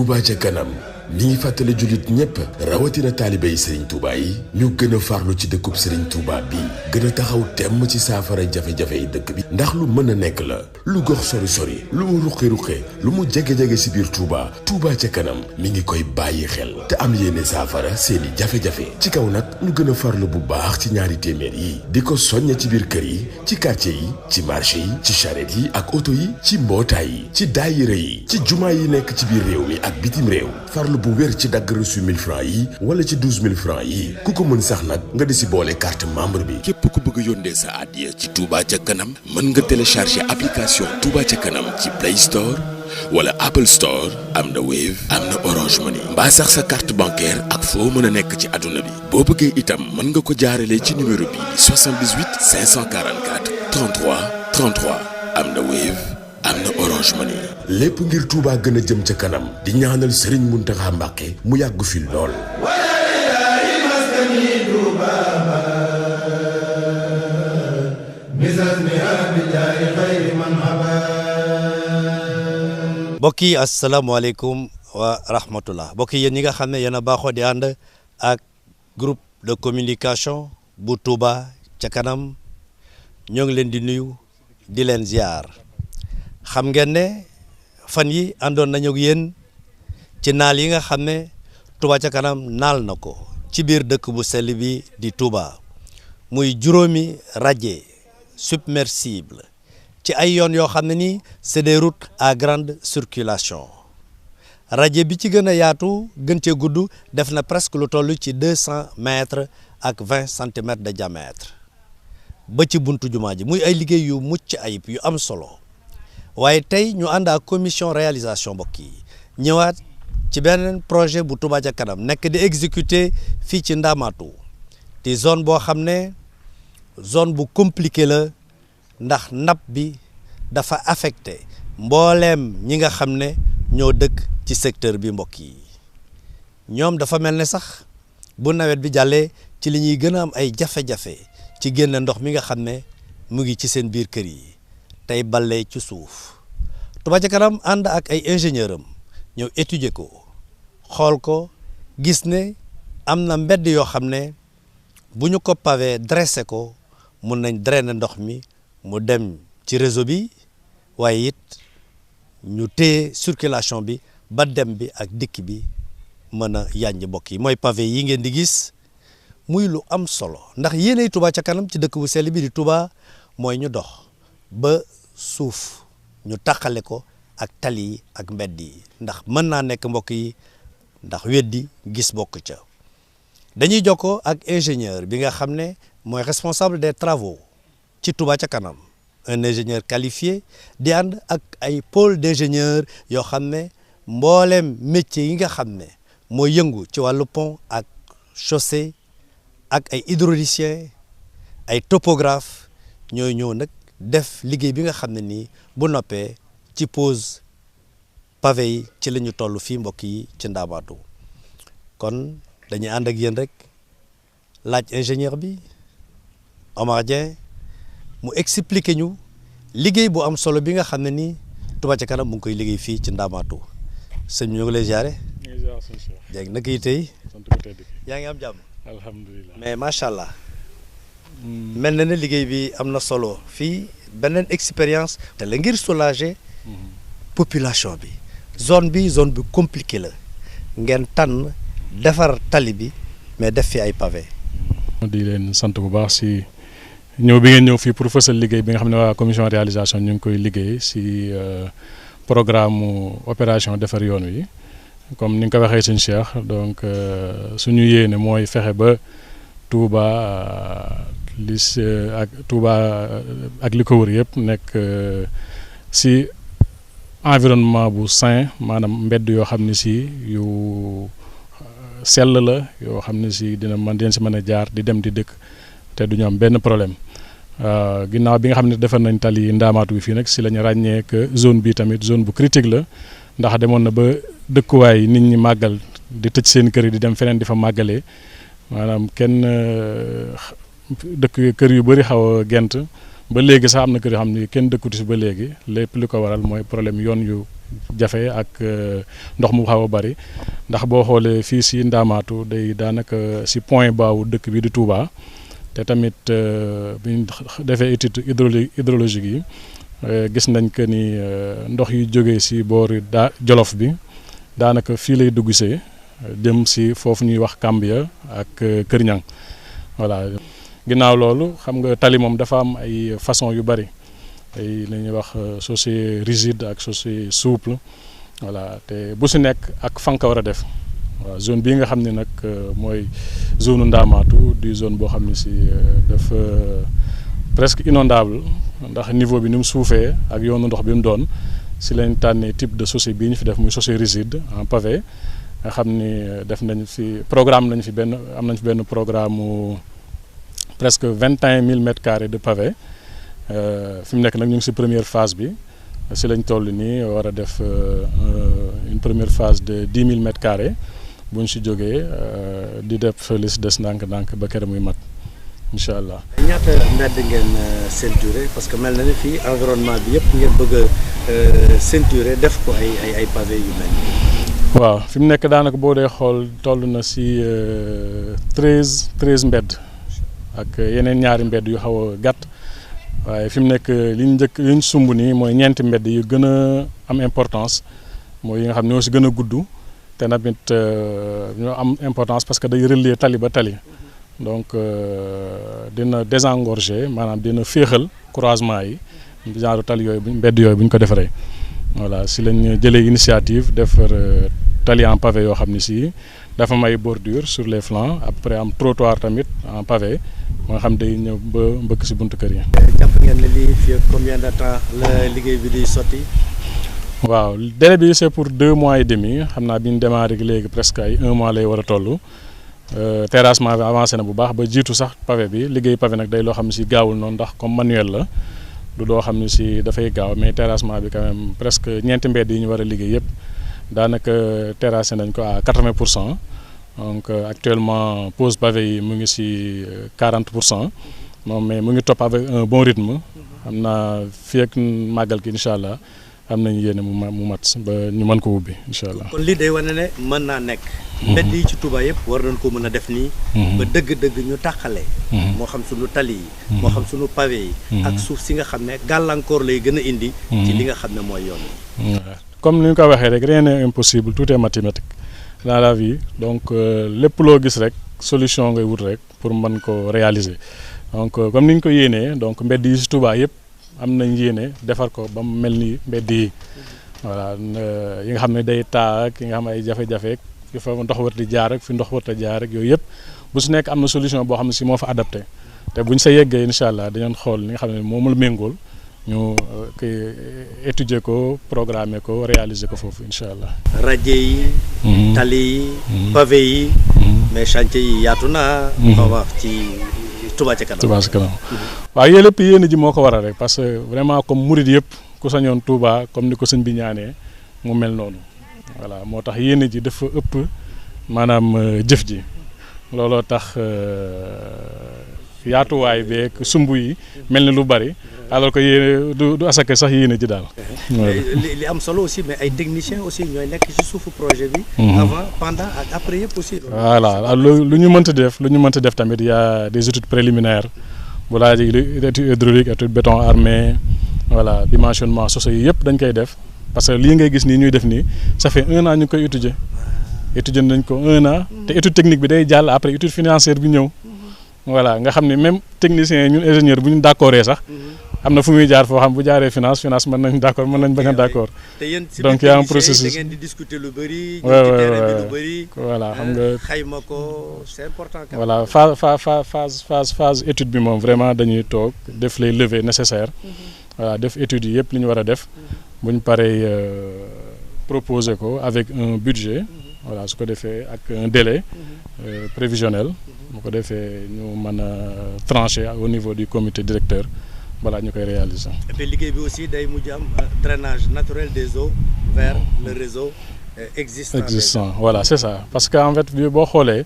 Touba ca kanam mi ngi fàttali jullit ñépp rawatina taalibe yi Serigne Touba yi ñu gën a farlu ci dëkkub Serigne Touba bi gën a taxaw temm ci saafara jafe-jafe yi dëkk bi ndax lu mën a nekk la lu gox sori-sori lu mu ruqe-ruqe lu mu jege-jege si biir Touba Touba ca kanam mi ngi koy bàyyi xel te am yéene saafara seeni jafe-jafe ci kaw nag ñu gën a farlu bu baax ci ñaari téeméer yi di ko soññe ci biir kër yi ci quartier yi ci marché yi ci charrette yi ak oto yi ci mbootaay yi ci daayira yi ci jumaa yi nekk ci biir réew mi ak bitim réew farlu bu wér ci dagg reçu 1000 francs yi wala ci 12000 francs yi ku ko mën sax nag nga di si boole carte membre bi. képp ku bëgg yónnee sa addiya ci Touba ca kanam mën nga télécharger application Touba ca kanam ci Play Store wala Apple Store am na Wave am na Orange Money mbaa sax sa carte bancaire ak foo mën a nekk ci àdduna bi boo bëggee itam mën nga ko jaaralee ci numéro bi 78 544 33 33 am na Wave am na Orange Money. lépp ngir Touba gën a jëm ca kanam di ñaanal Serigne Mountakha Mbacké mu yàgg fi lool. mbokk yi asalaamaaleykum wa rahmatullah mbokk yi yéen ñi nga xam ne yéen a baaxoo di ànd ak groupe de communication bu Touba ca kanam ñoo ngi leen di nuyu di leen ziar xam ngeen ne fan yi àndoon nañu ak yéen ci naal yi nga xam ne Touba ca kanam naal na ko ci biir dëkk bu sell bi di Touba muy juróomi radier submersible ci ay yoon yoo xam ne nii c'est des routes à grande circulation radier bi ci gën a yaatu gën cee gudd def na presque lu toll ci 200 mètres ak 20 centimètres de diamètre ba ci buntu jumaa ji muy ay liggéey yu mucc ayib yu am solo waaye tey ñu ànd ak commission réalisation mbokk yi ñëwaat ci beneen projet bu Touba ca kanam nekk di exécuter fii ci Ndamatou te zone boo xam ne zone bu compliqué la ndax napp bi dafa affecté mbooleem ñi nga xam ne ñoo dëkk ci secteur bi mbokk yi ñoom dafa mel ne sax bu nawet bi jàllee ci li ñuy gën a am ay jafe-jafe ci génn ndox mi nga xam ne mu ngi ci seen biir kër yi tey ballee ci suuf Touba ca kanam ànd ak ay ingénieur am ñëw étudier ko xool ko gis ne am na mbedd yoo xam ne bu ñu ko pavé dressé ko mun nañ drainer ndox mi mu dem ci réseau bi waaye it ñu téye circulation bi ba dem bi ak dikk bi mën a yànj mbokk yi mooy pavé yi ngeen di gis muy lu am solo ndax yéenay Touba ca kanam ci dëkk bu sell bi di Touba mooy ñu dox ba suuf ñu taqale ko ak tali yi ak mbedd yi ndax mën naa nekk mbokk yi ndax weddi gis bokk ca dañuy jokkoo ak ingénieur bi nga xam ne mooy responsable des travaux ci Touba ca kanam un ingénieur qualifié di ànd ak ay pôle d'ingénieur yoo xam ne mbooleem métier yi nga xam ne mooy yëngu ci wàllu pont ak chaussée ak ay hydraulicien ay topographe ñooy ñëw nag def liggéey bi nga xam ne nii bu noppee ci pose pavé yi ci la ñu toll fii mbokk yi ci Ndamatou kon dañuy ànd ak yéen rek laaj ingénieur bi Omar Dieng mu expliquer ñu liggéey bu am solo bi nga xam ne nii Touba ca kanam mu ngi koy liggéey fii ci Ndamatou sëñ bi ñu ngi lay jaare dégg naka yi tey yaa ngi am jàmm alhamdulilah mais macha allah mel na ne liggéey bi am na solo fii beneen expérience te la ngir soulager population bi zone bu compliqué la ngeen tànn defar tali bi mais def fi ay pavé. di leen sant bu baax si ñëw bi ngeen ñëw fii pour fësal liggéey bi nga xam ne waa commission réalisation ñu ngi koy liggéey si programme opération defar yoon wi comme ni nga ko waxee suñu Cheikh donc suñu yéene mooy fexe ba Touba ak li ko wër yëpp nekk si environnement bu sain maanaam mbedd yoo xam ne si yu sell la yoo xam ne si dina si mën a jaar di dem di dëkk te du ñu am benn problème ginnaaw bi nga xam ne defar nañ tali Ndamatou bi fii nag si la ñu ràññee que zone bi tamit zone bu critique la ndax demoon na ba dëkkuwaay nit ñi màggal di tëj seen kër yi di dem feneen di fa màggalee maanaam kenn dëkk kër yu bëri xaw a gent ba léegi sax am na kër yoo xam ne kenn dëkkutu si ba léegi lépp li ko waral mooy problème yoon yu jafe ak ndox mu xaw a bari ndax boo xoolee fii si Ndaamaatu day daanaka si point baawu dëkk bi di Touba te tamit bi ñu defee étude hydrologique yi gis nañ que ni ndox yu jógee si boori Jolof bi daanaka fii lay dugg see jëm si foofu ñuy wax Kambia ak Kër Ñang voilà ginnaaw loolu xam nga tali moom dafa am ay façon yu bari ay la ñuy wax chaussée rigide ak chaussée souple voilà te bu si nekk ak fan ka war a def waaw zone bii nga xam ne nag mooy zone Ndaamaatu di zone boo xam ne si dafa presque inondable ndax niveau bi ni mu suufee ak yoonu ndox bi mu doon si lañ tànnee type de chaussée bii ñu fi def muy chaussée rigide en pavé nga xam ni def nañ fi programme nañ fi benn programme mu presque 21 000 mètres carrés de pavé fi mu nekk nag ñu ngi si première phase bi si lañ toll nii war a def une première phase de 10 000 mètres carrés bu ñu si jógee di def li si des ndànk-ndànk ba kër muy mat incha allah. ñaata mbedd ngeen ceinturé parce que mel na ni fii environnement bi yëpp ngeen bëgg a ceinturé def ko ay pavé yu mel. waaw fi mu nekk daanaka boo dee xool toll na si 13 mbedd ak yeneen ñaari mbedd yu xaw a gàtt. waaye fi mu nekk li ñu sumb nii mooy ñeenti mbedd yu gën a am importance mooy yi nga xam ñoo si gën a gudd te tamit ñoo am importance parce que day relier tali ba tali donc dina désengorger maanaam dina féexal croisement yi genre tali yooyu mbedd yooyu bu ñu ko defaree voilà si lañ jëlee initiative defar tali en pavé yoo xam ne si dafa may bordure sur les flancs après am trottoir tamit en pavé moo xam day ñëw ba mbëkk si buntu kër yi. jàpp ngeen ne lii fii combien de temps la liggéey bi di sotti. waaw délai bi c'est pour 2 mois et demi xam naa bi ñu démarré léegi presque ay 1 mois lay war a toll terrassement bi avancé na bu baax ba jiitu sax pavé bi liggéey pavé nag day loo xam ne si gaawul noonu ndax comme manuel la du loo xam ne si dafay gaaw mais terrassement bi quand même presque ñeenti mbedd yi ñu war a liggéey yëpp daanaka terrassé nañ ko à 80%. donc actuellement pose pavé yi mu ngi ci 40% moom mais mu ngi topp avec un bon rythme xam naa fii ak màggal gi incha allah am nañu yéene mu mat ba ñu mën ko ubbi incha allah. kon lii day wane ne mën naa nekk. mbedd yi ci Touba yëpp war nañ ko mën a def nii. ba dëgg-dëgg ñu tàqale. moo xam sunu tali yi. moo xam sunu pavé yi. ak suuf si nga xam ne gàllankoor lay gën a indi. ci li nga xam ne mooy yoon yi. comme ni ñu ko waxee rek rien n'est impossible tout est mathématique. dans la vie donc lépp loo gis rek solution ngay wut rek pour mën ko réaliser donc comme ni ñu ko yéenee donc mbedd yi ci Touba yëpp am nañ yéene defar ko ba mu mel ni mbedd yi voilà yi nga xam ne day taa ak yi nga xam ne ay jafe-jafe fi fa ndox war di jaar ak fi ndox war a jaar ak yooyu yëpp bu su nekk am na solution boo xam ne si moo fa adapté te buñ sa yeggee incha allah dañu xool li nga xam ne moom la méngool ñu étudier ko programmer ko réaliser ko foofu incha allah. rajo yi. tali yi. pavé yi. mais chantier yi yaatu na. ma wax ci Touba ca kanam. Touba ca kanam waaw yooyu lépp yéen ji moo ko waral rek parce que vraiment comme murid yëpp ku sañoon Touba comme ni ko sëñ bi ñaanee mu mel noonu voilà moo tax yéen ji dafa ëpp maanaam jëf ji looloo tax yaatuwaay beeg sumb yi mel ni lu bari. alors que yéen du asaka sax yéen ji daal. li am solo aussi mais ay techniciens aussi ñooy nekk ci suufu projet bi. avant pendant ak après yëpp aussi. voilà lu ñu mënta def tamit y a des études préliminaires bu laajee étude hydraulique étude béton armé voilà dimensionnement soso yi yëpp dañ koy def parce que lii ngay gis nii ñuy def nii ça fait 1 an ñu koy étudier nañ ko 1 an te étude technique bi day jàll après étude financière bi ñëw voilà nga xam ne même technicien ñun ingénieur bu ñu d'accordé sax. am na fu muy jaar foo xam bu jaaree finance mën nañ d'accord mën nañ bañ a d'accord donc y a un processus da ngeen di discuter lu bëri. lu bëri. voilà xam nga xayma ko c'est important. voilà phase étude bi moom vraiment dañuy toog def les levées nécessaires. voilà def études yi yëpp li ñu war a def bu ñu paree proposer ko avec un budget. voilà su ko defee ak un délai prévisionnel. bu ko defee ñu mën a trancher au niveau du comité directeur. voilà ñu koy réaliser. et puis liggéey bi aussi day mujj am drainage naturel des eaux vers le réseau existant. voilà c'est ça parce que en fait bi boo xoolee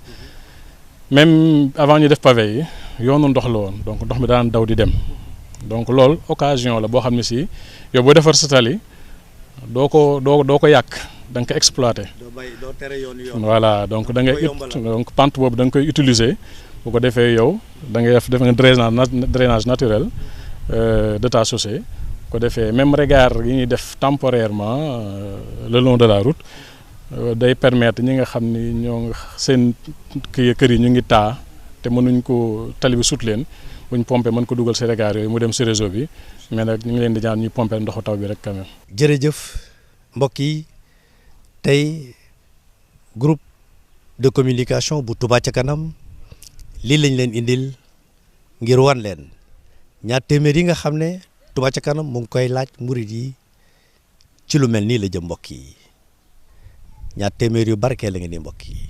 même avant ñu def pavé yi yoonu ndox la woon donc ndox mi daan daw di dem donc loolu occasion la boo xam ne si yow boo defar sa tali doo ko yàq da nga ko exploité. doo tere yoon. voilà donc da ngay donc pente boobu da nga koy utiliser bu ko defee yow da ngay def nga drainage naturel de ta chaussée ko defee même regard yi ñuy def temporairement le long de la route day permettre ñi nga xam ni ñoo seen kër yi ñu ngi taa te mënuñ ko tali bi sut leen buñ pompé mën ko dugal si regard yooyu mu dem si réseau bi mais nag ñu ngi leen di ñaan ñuy pompé ndoxu taw bi rek quand même. jërëjëf mbokk yi tey groupe de communication bu Touba ca kanam lii lañ leen indil ngir wan leen ñaar téeméer yi nga xam ne Touba ca kanam mu ngi koy laaj murid yi ci lu mel nii la jëm mbokk yi ñaar téeméer yu barkee la ngeen di mbokk yi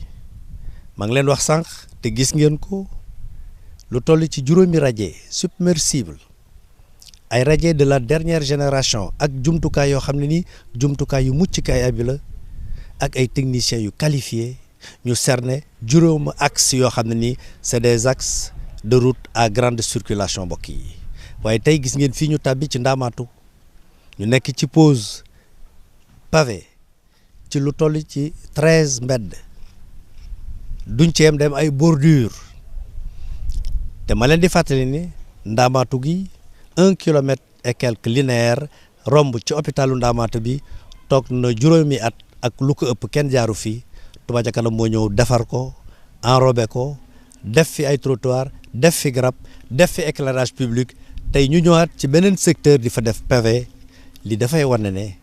maa ngi leen wax sànq te gis ngeen ko lu toll ci juróomi rajo submersible ay rajo de la dernière génération ak jumtukaay yoo xam ne ni jumtukaay yu mucc kaay abi la ak ay techniciens yu qualifiés ñu cerner juróomi axe yoo xam ne ni c'est des axes de route à grande circulation mbokk yi waaye tey gis ngeen fii ñu tàbbi ci Ndaamaatu ñu nekk ci pause pavé ci lu toll ci 13 mbedd duñ ci yem dem ay bordure te ma leen di fàttali ni Ndaamaatu gi 1 kilomètre et quelques linéaires romb ci hôpitalu Ndaamaatu bi toog na juróomi at ak lu ko ëpp kenn jaaru fii Touba ca kanam moo ñëw defar ko enrobé ko def fi ay trottoir def fi garab def fi éclairage public tey ñu ñëwaat ci beneen secteur di fa def pavé li dafay wane ne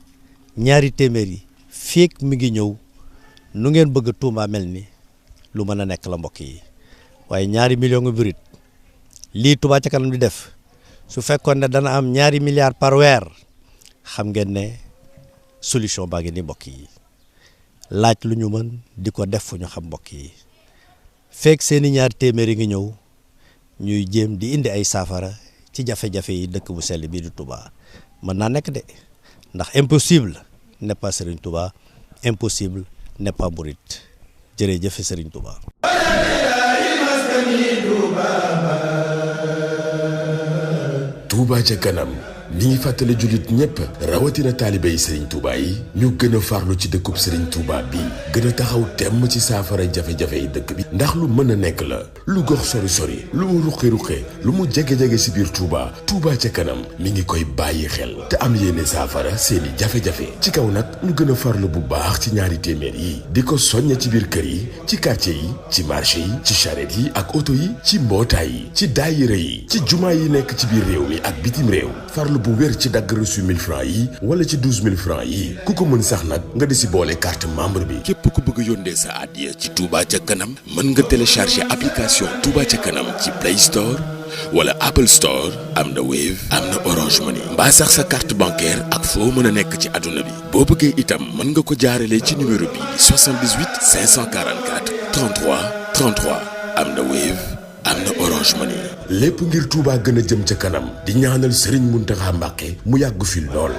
ñaari téeméer yi fii mi ngi ñëw nu ngeen bëgg Touba mel ni lu mën a nekk la mbokk yi waaye ñaari millions ngi brut lii Touba ca kanam di def su fekkoon ne dana am ñaari milliards par weer xam ngeen ne solution baa ngi ni mbokk yi laaj lu ñu mën di ko def fu ñu xam mbokk yi fekk seeni ñaari téeméer yi ngi ñëw ñuy jéem di indi ay saafara ci jafe-jafe yi dëkk bu sell bii di Touba mën naa nekk de ndax impossible n'est pas Serigne Touba impossible n'est pas Mouride jërëjëf Serigne Touba. Touba ca kanam mi ngi fàttali jullit ñépp rawatina taalibe yi Serigne Touba yi ñu gën a farlu ci dëkkub Serigne Touba bi gën a taxaw temm ci saafara jafe-jafe yi dëkk bi ndax lu mën a nekk la lu gox sori lu mu ruqe lu mu jege-jege si biir Touba Touba ca kanam mi ngi koy bàyyi xel te am yéene saafara seeni jafe-jafe ci kaw nag ñu gën a farlu bu baax ci ñaari téeméer yi di ko soññe ci biir kër yi ci quartier yi ci marché yi ci charrette yi ak oto yi ci mbootaay yi ci daayira yi ci jumaa yi nekk ci biir réew mi ak bitim réew farlu bu wér ci dagg reçu 1000 francs yi wala ci 12000 francs yi ku ko mën sax nag nga di si boole carte membre bi. képp ku bëgg yónnee sa addiya ci Touba ca kanam mën nga télécharger application Touba ca kanam ci Play Store wala Apple Store am na Wave am na Orange Money mbaa sax sa carte bancaire ak foo mën a nekk ci àdduna bi boo bëggee itam mën nga ko jaaralee ci numéro bi 78 544 33 33 am na Wave am na Orange Money. lépp ngir Touba gën a jëm ca kanam di ñaanal Serigne Mountakha Mbacké mu yàgg fi lool.